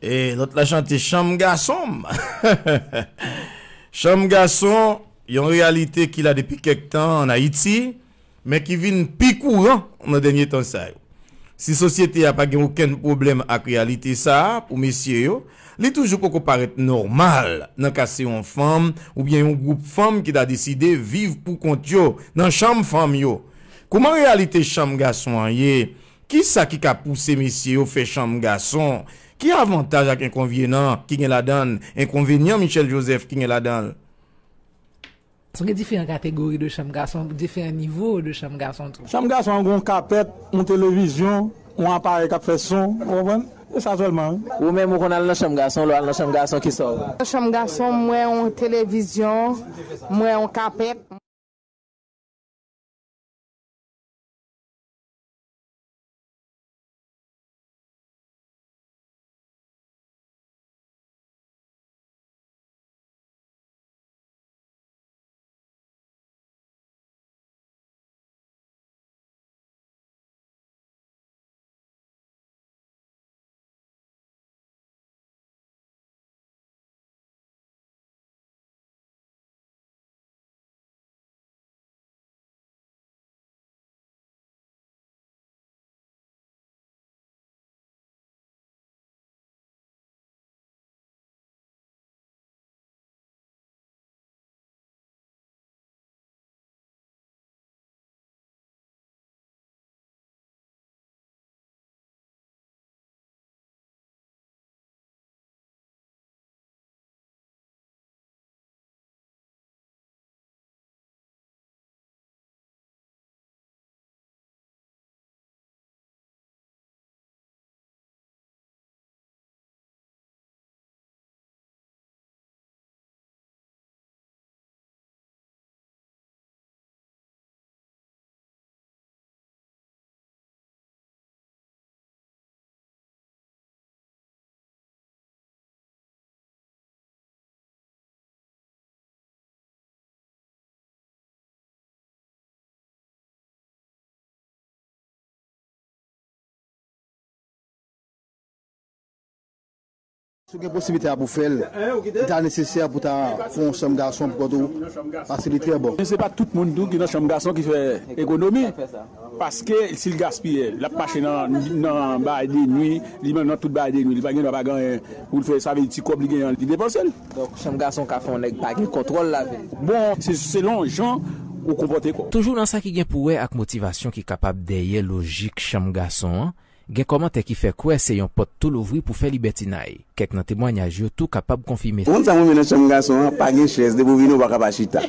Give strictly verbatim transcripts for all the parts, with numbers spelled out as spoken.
E lòt la chante Chanm Gason m. Chanm gason, yon reyalite ki la depi kèk tan ann Ayiti, men ki vin pi kouran nan dènye tan sa yo. Si sosyete a pa gen okenn pwoblèm ak reyalite sa a pou mesye yo, li toujou poko parèt nòmal nan ka se yon fanm oubyen yon gwoup fanm ki ta deside viv pou kont yo nan chanm fanm yo. Kouman reyalite chanm gason an ye? Kisa ki ka pouse mesye yo fè chanm gason? Ki avantaj ak enkonvyenan ki gen ladan l? Enkonvenyan Michel Joseph ki gen ladan l? Gen diferan kategori de chanm gason, diferan nivo de chanm gason tou. Chanm gason an gen yon kapèt, yon televizyon, yon aparèy k ap fè son, ou konprann? Se sa sèlman, wi. Ou menm, ou konn al nan chanm gason, lè w al nan chanm gason, kisa w wè? Nan chanm gason, m wè yon televizyon, m wè yon kapèt. Si w gen posiblite a pou fè l, li ta nesesè pou ta fè yon chanm gason pou kont ou, paske li trè bon. Men se pa tout moun tou ki nan chanm gason ki fè ekonomi, paske si l gaspiye, l ap mache nan, nan bagay de nwi, li menm nan tout bagay de nwi, li pa gen dwa pa gen anyen pou l fè, sa vle di ti kòb li genyen an, li depanse l. Donk, chanm gason ka fè yon nèg pa gen kontwòl lavi l. Bon, se selon jan ou konpòte kò w. Toujou nan sa ki gen pou wè ak motivasyon ki kapab dèyè lojik chanm gason an, gen kòmantè ki fè kwè se yon pòt tou louvri pou fè libètinay. Kèk nan temwanyaj yo tou kapab konfime sa. Ou konn sa m renmen nan chanm gason an? Pa gen chèz, depi w vini, ou pa ka pa chita.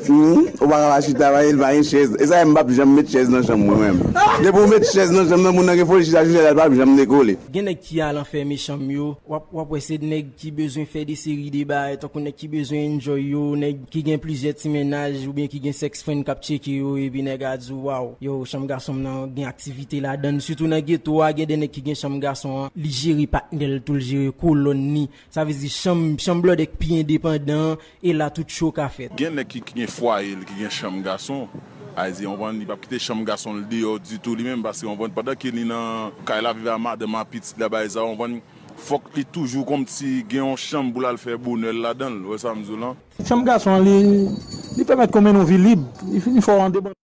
Hmm, ou pa ka pa chita, paske l pa gen chèz. E sa fè m p ap janm met chèz nan chanm mwen menm. Depi w met chèz nan chanm nan, moun nan gen foli chita sou chèz la, l p ap janm dekole. Gen nèg ki al anfème chanm yo, w ap, w ap wè se nèg ki bezwen fè de seri de bagay, tankou nèg ki bezwen enjoy yo, nèg ki gen plizyè ti mennaj oubyen ki gen sex friend k ap tcheke yo, epi nèg a di w, "Waw, yo, chanm gason m nan gen aktivite ladan l." Sitou nan geto a, gen de nèg ki gen chanm gason an, li jere patnè l tou, l jere kolòn li. Sa vle di chanm, chanm blòdè k pi endepandan, e la tout cho ka fèt. Gen nèg ki, ki gen fwaye l, ki gen chanm gason, a di, w konprann, li p ap kite chanm gason l deyò ditou li menm, paske, w konprann, pandan ke li nan kay la, viv a madanm, a pitit la, bagay sa, w konprann, fòk li toujou kòmsi gen yon chanm pou l al fè bonè l ladan l. Ou wè sa m di w lan? Chanm gason an, li, li pèmèt ke w mennen yon vi lib, li, li fè w endepandans.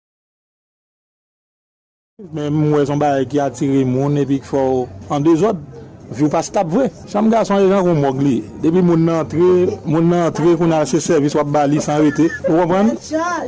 Men m wè se yon bagay ki atire moun epi ki fè w an dezòd. Vi w pa stab vre. Chanm gason an se jan yon mòg li ye. Depi moun nan antre, moun nan antre, kounye a se sèvis w ap ba li san rete. Ou konprann?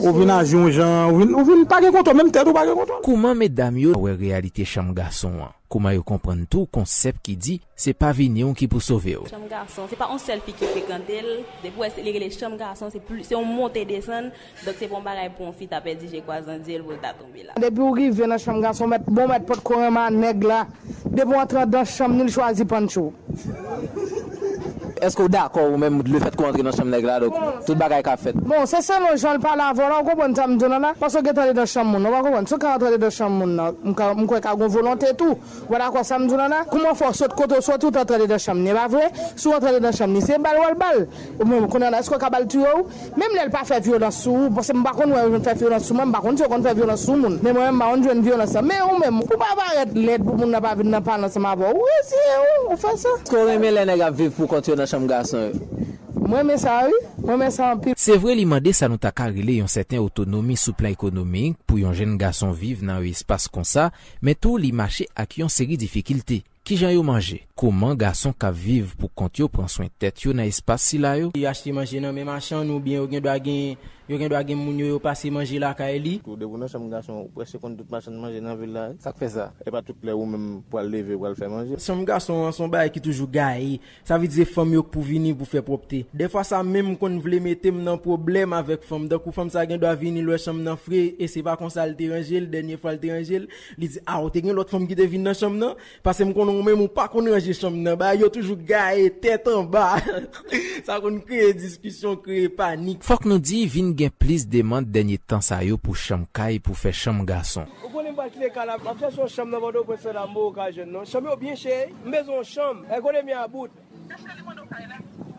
Ou vin aji yon jan, ou vin, ou vin pa gen kontwòl, menm tèt ou pa gen kontwòl. Kouman medam yo wè reyalite chanm gason an? Kouman yo konprann tou konsèp ki di se pa vini w ki pou sove w? Chanm gason, se pa yon sèl fi ki frekante l. Depi w wè se, li rele chanm gason, se pli, se yon monte desann. Donk, se pa yon bagay pou yon fi ta pèdi je kwaze an di l pou l ta tonbe la. Depi w rive nan chanm gason, mèt, bon, mèt potko renmen a nèg la. Depi w antre anndan chanm ni, l chwazi Pancho. Èske w dakò ou menm lefètke w antre nan chanm nèg la, donk tout bagay ka fèt? Bon, se selon jan l pale avè w la, ou konprann sa m di w nan la? Paske w gentan antre nan chanm moun nan, ou pa konprann? Si w ka antre andedan chanm moun nan, m ka, m kwè ka gen yon volonte tou. Ou pa dakò sa m di w nan la? Kouman fè w sot kote w soti, ou t antre andedan chanm ni, e pa vre? Si w antre andedan chanm ni, se ba l w al ba l. Ou menm, kounye a la, èske w ka ba l tiye w? Menm lè l pa fè vyolans sou ou, paske m pa konn wè yo jwenn fè vyolans sou mwen, m pa konn si yo konn fè vyolans sou moun. Men mwen menm, m pa konn jwenn vyolans lan. Men ou menm, pou pa parèt lèd, pou moun nan pa vin nan pale ansanm avè w, ou retire w, ou fè sa. Èske w renmen lè nèg ap viv pou kont yo nan chanm gason yo? Mwen renmen sa, wi. Mwen renmen sa anpil. Se vre, li mande sa nou ta ka rele yon sèten otonomi sou plan ekonomik pou yon jèn gason viv nan yon espas konsa, men tou li mache ak yon seri difikilte. Kijan yo manje? Kòman gason k ap viv pou kont yo pran swen tèt yo nan espas sila yo? Yo achte manje nan men machann oubyen yo gen dwa gen, yo gen dwa gen moun yo, yo pase manje lakay li. Tou depi w nan chanm gason, ou prèske konn tout machann manje nan vil la, wi. Sa k fè sa? E pa tout lè ou menm pral leve, pral fè manje. Chanm gason an se yon bagay ki toujou gaye. Sa vle di se fanm yo k pou vini pou fè pwòpte. Dèfwa sa menm konn vle mete m nan pwoblèm avèk fanm. Tankou fanm sa gen dwa vini, l wè chanm nan fre, e se pa konsa l te ranje l, dènye fwa l te ranje l, li di, a, ou te gen lòt fanm ki te vin nan chanm nan? Paske m konnen ou menm ou pa konn ranje chanm nan. Bagay yo toujou gaye tèt anba. Sa konn kreye diskisyon, kreye panik. Fòk nou di, vin gen plis demann dènye tan sa yo pou chanm kay, pou fè chanm gason. Ou konnen m pral kite kay la, m ap chèche yon chanm nan Pòtoprens la, m poko ka jwenn non. Chanm yo byen chè, m bezwen yon chanm. E kote m ye a bout?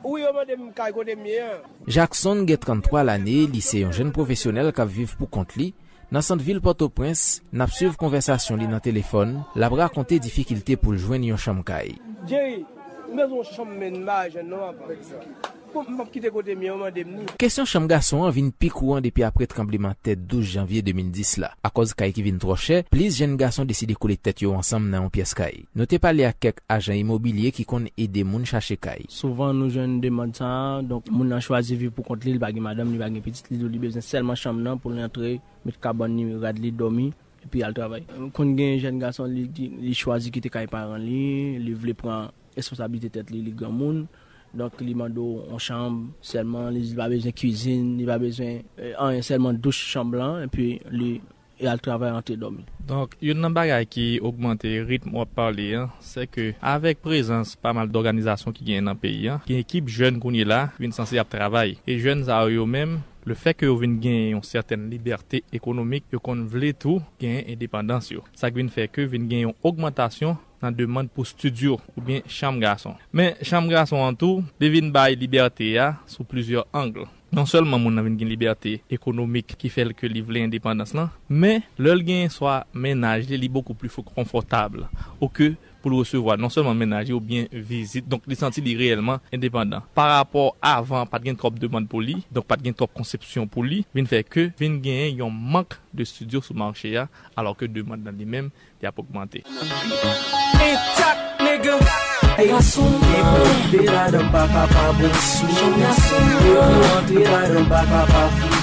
Wi, yo mande m kay kote m ye an. Jackson gen tranntwa lane, li se yon jèn pwofesyonèl k ap viv pou kont li. Nan sant vil Pòtoprens, n ap swiv konvèsasyon li nan telefòn, l ap rakonte difikilte pou l jwenn yon chanm kay. Jerry, m bezwen yon chanm, men m pa jwenn non, papa. Bon, m p ap kite kote m ye, yo mande m ni. Kesyon chanm gason an vin pi kouran depi apre tranblemanntè douz janvye de mil dis la. Akòz kay ki vin twò chè, plis jèn gason deside kole tèt yo ansanm nan yon pyès kay. Nou te pale ak kèk ajan imobilye ki konn ede moun chache kay. Souvan, nou jwenn demann sa a, donk, moun nan chwazi viv pou kont li, li pa gen madanm, li pa gen pitit, li di w li bezwen sèlman chanm nan pou l antre, met kabann li, rad li, dòmi, epi al travay. Konn gen jèn gason, li, li, li chwazi kite kay paran li, li vle pran responsablite tèt li, li granmoun. Donk, li mande w yon chanm sèlman, li di li pa bezwen kwizin, li pa bezwen, eh, anyen, sèlman douch, chanm lan, epi li e al travay, rantre dòmi. Donk, youn nan bagay ki ogmante ritm w ap pale an, se ke avèk prezans pa mal dòganizasyon ki genyen nan peyi an, gen ekip jèn kounye la vin sanse ap travay. E jèn sa yo, yo menm, lefètke yo vin genyen yon sètèn libète ekonomik, yo konn vle tou genyen endepandans yo. Sa k vin fè ke vin gen yon ogmantasyon nan demann pou estidyo oubyen chanm gason. Men chanm gason an tou, li vin bay libète a sou plizyè ang. Non sèlman moun nan vin gen libète ekonomik ki fè l ke li vle endepandans lan, men lè l gen swa mennaj li, li bokou pli fo-, konfòtab ou ke pou l resevwa non sèlman mennaj li oubyen vizit, donk li santi li reyèlman endepandan. Pa rapò avan, pa t gen twòp demann pou li, donk pa t gen twòp konsepsyon pou li, vin fè ke vin genyen yon mank de estidyo sou mache a, alò ke demann nan li menm y ap ogmante. Entak, nèg. Gason, nèg, antre ladan, paka pa bon sou. Gason, nèg, antre ladan, paka pa fou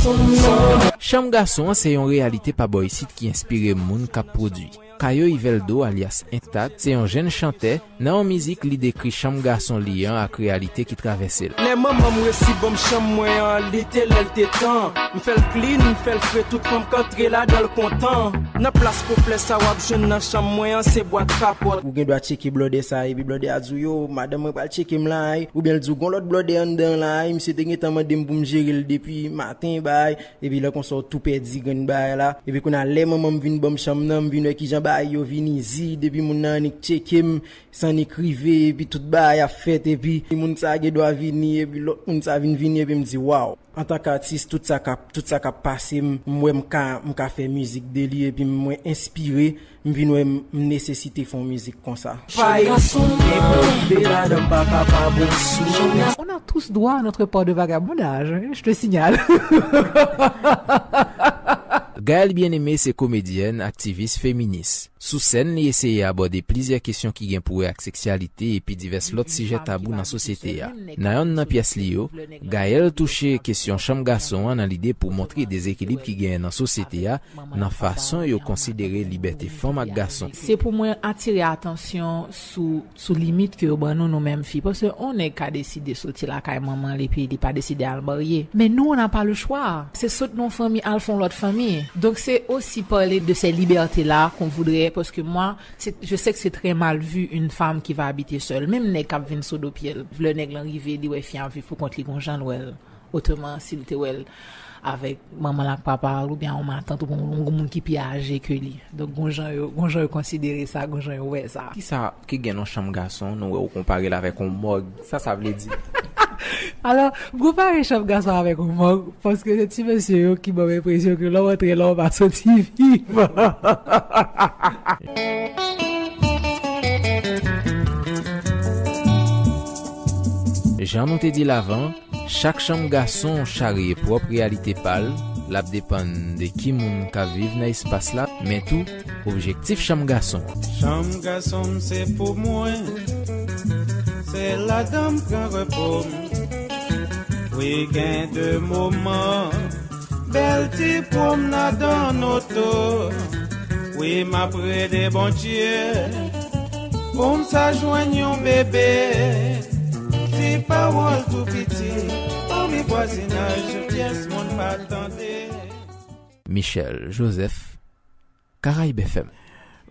sou. Chanm gason an se yon reyalite pa bò isit ki enspire moun k ap pwodui. Cayo Yveldo, alyas Entak, se yon jèn chantè. Nan yon mizik, li dekri chanm gason li an ak reyalite ki travèse l. Lè manman m resi ban m chanm mwen an, li te lè l te tan. M fè l klin, m fè l fre, tout fanm k antre ladan l kontan. Nan plas koflè sa w ap jwenn nan chanm mwen an, se bwat kapòt. Ou gen dwa tcheke blòdè sa, epi blòdè a di w, yo, madanm mwen pral tcheke m la, oubyen l di w, gon lòt blòdè anndan la, misye te gentan mande m pou m jere l depi maten, bay, epi lè konsa w tou pèdi grenn bay la. Epi kounye a, lè manman m vin ban m chanm nan, m vin wè kijan bay yo vin izi, depi moun nan annik tcheke m, san annik rive, epi tout bay ap fèt, epi moun sa gen dwa vini, epi lòt moun sa vin vini, epi m di, waw. Antanke atis, tout sa k ap, tout sa k ap pase m, m wè m ka, m ka fè mizik de li, epi mwen enspire, m vin wè m, m nesesite fè yon mizik konsa. Gason, nèg, antre ladan, paka pa bon sou. On a tous droit à notre part de vagabondage, hein, je te signale. Gaëlle Bien-Aimé se komedyèn, aktivis, feminis. Sou sèn, li eseye abòde plizyè kesyon ki gen pou wè ak seksyalite epi divès lòt sijè tabou nan sosyete a. Nan yonn nan pyès li yo, Gaëlle touche kesyon chanm gason an nan lide pou montre dezekilib ki genyen nan sosyete a nan fason yo konsidere libète fanm ak gason. Se pou mwen atire atansyon sou, sou limit ke yo ban nou, nou menm fi. Paske yon nèg ka deside soti lakay manman l epi li pa deside al marye. Men nou, on n'a pas le choix. Se sot nan yon fanmi, al fè yon lòt fanmi. Donk, se osi pale de ces libertés-là qu'on voudrait Parce que moi, c'est- je sais que c'est très mal vu une femme qui va habiter seule. Menm nèg k ap vin sodo pyel, lè nèg lan rive, li wè fi an viv pou kont li, gon jan l wè l. Otreman, si l te wè l avèk manman l ak papa l, oubyen yon matant, oubyen yon moun ki pi aje ke li. Donk, gon jan yo, gon jan yo konsidere sa, gon jan yo wè sa. Kisa ki gen nan chanm gason, nou wè ou konpare l avèk yon mòg, sa sa vle di? Alò, konpare chanm gason avèk yon mòg, paske se ti mesye yo ki ban m enpresyon ke lè w antre la, w pa soti vivan. Jan nou te di l avan, chak chanm gason charye pwòp reyalite pa l, l ap depann de ki moun k ap viv nan espas la, men tou objektif chanm gason. Chanm gason m se pou mwen, se ladan m pran repo m. Wi, gen de moman, bèl ti pwomnad an oto. Wi, m ap rele Bondye pou m sa jwenn yon bebe. Ti pawòl tou piti, anvi vwazinaj, pyès moun pa tande. Michel Joseph, Caraïbes F M.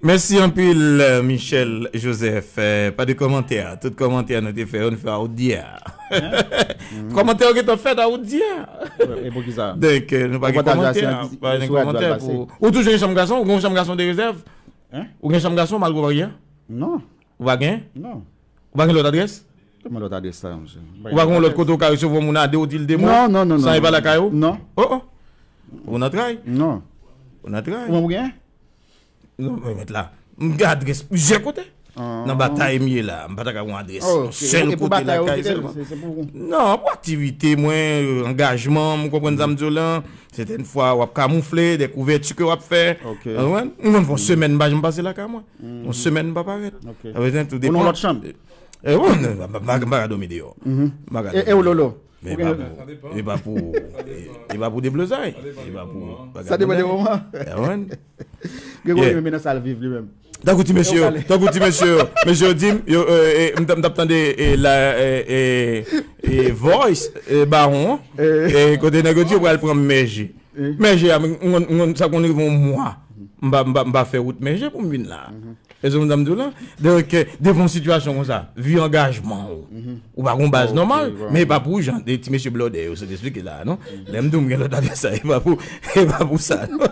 Mèsi anpil, Michel Joseph. Eh, pa de kòmantè. Tout kòmantè nou te fè yo, nou fè out dia. Kòmantè yo gentan fèt out dia. E pou ki sa? Donk, eh, nou pa gen kòmantè, pa gen kòmantè pou. Ou toujou gen chanm gason? Ou gen yon chanm gason de rezèv? Ou gen chanm gason malgre w pa gen? Non. Ou pa gen? Non. Ou pa gen lòt adrès? Kòman lòt adrès la, mesye? Ou pa gen yon lòt kote ou ka resevwa moun a de, ou di l de mo? Non, non, non, non. San e pa lakay ou? Non. Oh, oh. Ou nan tray? Non. Ou nan tray? Ou menm ou gen? Non, men mèt la. M gen adrès plizyè kote. Nan batay m ye la, m pa ta ka gen yon adrès. Oh, ok. Sèl kote lakay sèlman. Non, pou aktivite mwen, euh, angajman m, ou konprann sa m di w lan. Sètèn fwa, w ap kamoufle, de kouvèti ke w ap fè. Ok. Ou konprann? M konn fè yon semèn m pa janm pase lakay mwen. Yon semèn m pa parèt. Ok. Sa vle di tou depan. Ou nan lòt chanm? Eh, bon, m pa, m pa, m pa ka dòmi deyò. M pa ka dòmi deyò. E, e ou Lolo? Men e pa pou, e pa pou, e pa pou deblozay. E pa pou. Sa depann de moman. Ou konprann? Gen gwo renmen nan sa l viv li menm. Tankou ti mesye yo, tankou ti mesye yo, mesye yo di m, yo, eh, eh, m t ap, m t ap tande, eh, la, eh, eh, eh, voice, eh, Bawon, eh, kote nèg yo di yo pral pran mèje. Mèje a, m, m, m, sa konn rive yon mwa. M pa, m pa, m pa fè wout mèje pou m vin la. E sa m t ap di w lan. Donk, eh, devan yon sitiyasyon konsa, vi angajman w, ou pa gon baz nòmal, men e pa pou jan de ti mesye blòdè yo sot esplike la, non? Lè m di w m gen lòt adrès sa, e pa pou, e pa pou sa, non?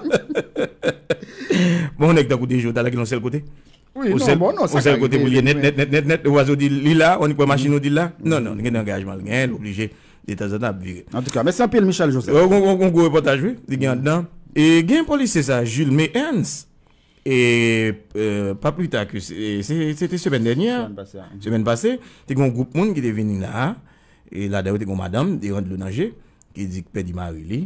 Bon, nèg tankou Dejo, talè ki nan sèl kote. Wi, non, bon, non, sa ka rive, wi. Yon sèl kote pou li ye nèt, nèt, nèt, nèt, nèt. Ou pa di li la, ou annik wè machin ou di l la. Non, non, li gen angajman, li genyen, li oblije, detanzantan, ap vire. Antouka, mèsi anpil, Michel Joseph. Yon, yon, yon, yon gwo repòtaj, wi, li gen anndan. E gen polisye sa, Jules May Ernst. E, eh, pa pli ta ke se, se, se te semèn dènyè, semèn pase, te gen yon gwoup moun ki te vini la, e ladan yo te gen yon madanm, de randlo nan je, ki di k pèdi mari li,